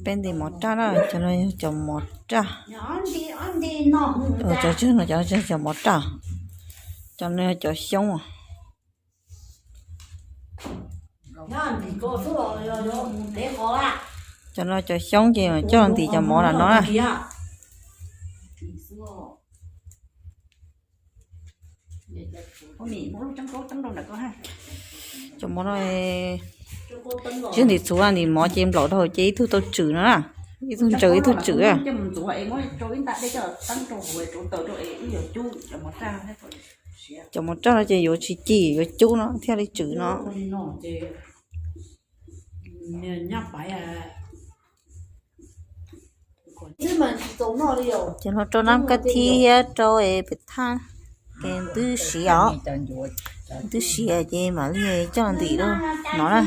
Peb ntim mov raj na, cov no yog cov mov raj. Cov tsawg no cov no yog cov mov raj, cov no yog cov xyoob. Cov no cov xyoob ces coj los ntim cov mov lam no na. Cov mov no, tsis ntim txhuv, ntim mov ces nplaum dhau ces ib tug tau tswm no na, ib tug ntsaws ib tug tswm. Cov mov raj no ces yuav tsis ci, yuav cub no thiaj li tswm no. Ces los rau nab kab thib thiab rau es pem thaj, ces twb siav os, twb siav ces mam li coj ntim rau no na.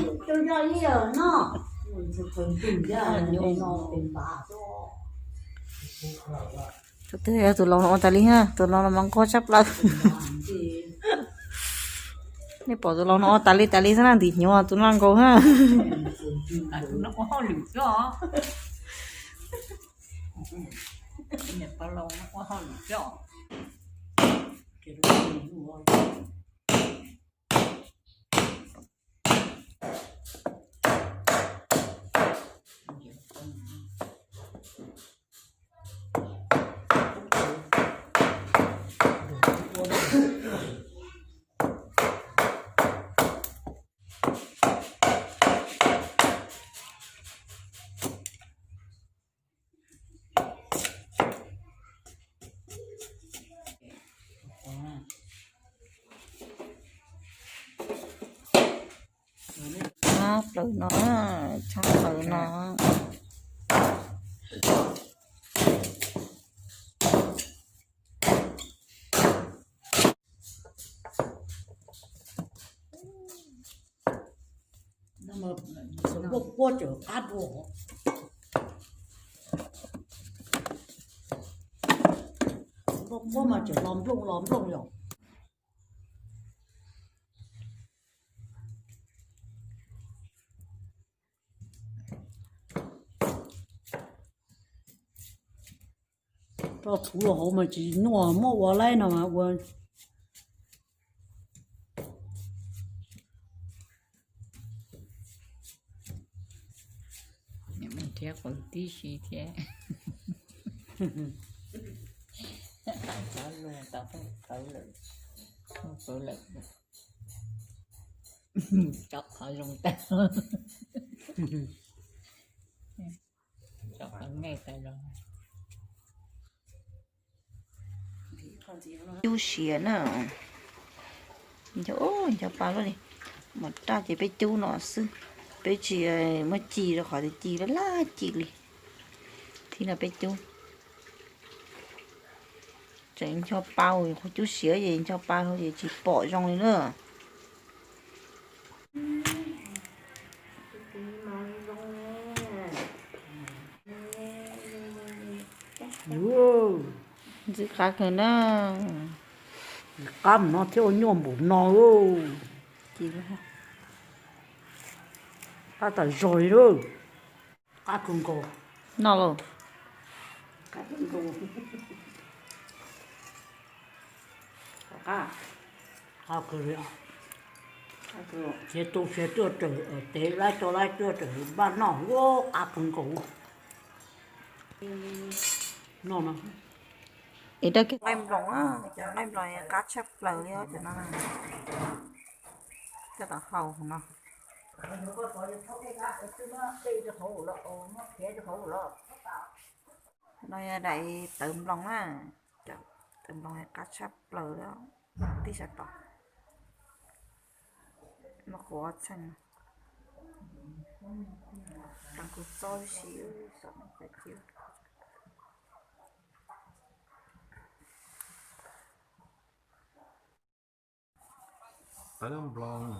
Tus twg yog tus laus no ua tas li na, tus laus no mas nquag tshaj plaws. Nej pom tus laus no ua tas li tas li xwb na, ntim hnyuv tus no nkaus na. Tshab plaws no, tshab plaws no. Nplooj quab tseem qab dua. Nplooj quab mas tseem los nplooj los nplooj yom. Rau txhuv los hauv mas tsis nyuaj, muab ua laib no mas ua. Nrhiav qhov tib si thiab. Qhov zoo tau, qhov zoo tau. Cub siav na. Nco, nco pa luaj li. Mov raj ces peb cub no xwb, peb tsis muaj ci rau qhov tias ci laj laj ci li. Thib no peb cub. Tseem nco pa, qhov cub siav ces nco pa ces tsis pom zoo li na. Ntxim qab kawg na. Qab mus no thiab ua nyuaj npaum no. Qab tas zog li lawm. Qab kawg nkaus. Noj lauj. Qab kawg li. Siav tu siav tuaj rawm, tev laib tau laib tuaj rawm npaj noj, qab kawg nkaus. Noj no. Es rau kiag nqaij nploos, cov nqaij nploos qab tshaj plaws li os cov no. Coj tom hau no. No yog daim tawv nploos na, tawv nploos qab tshaj plaws li, tib sab tom. Muaj qhuav txheej, tau kua txob tib si, tawv nploos.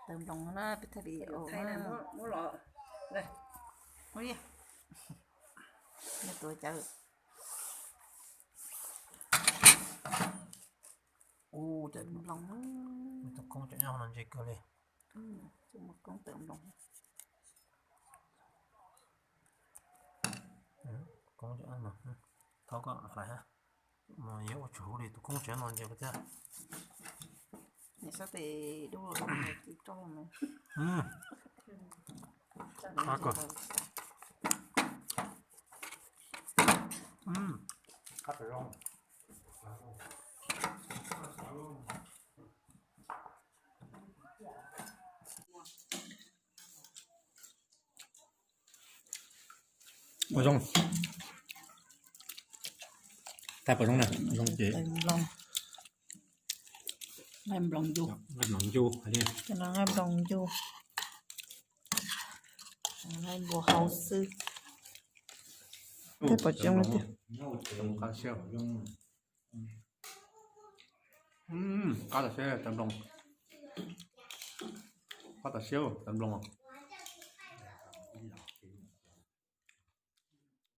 Tawv nploos na, peb thaij video na. Tuav cawv. Tawv nploos. Tus koob tseem nyob no ntse kawg li. Tus koob tawv nploos. Thov koj hlais, mas yuav ua tsuag huv li tus koob tsev no nce koj thiab. Sab tes dub rau. Qab kawg. Qab tawm zoo. Ua zoo. Thaij pom zoo na, zoo ces. Nqaij nploos ncu. Nqaij nploos ncu hais li. Nqaij nploos ncu. Nqaij nploos hau xwb. Thaij pom zoo tiag. Qab tas siab tawv nploos. Qab tas siab tawv nploos.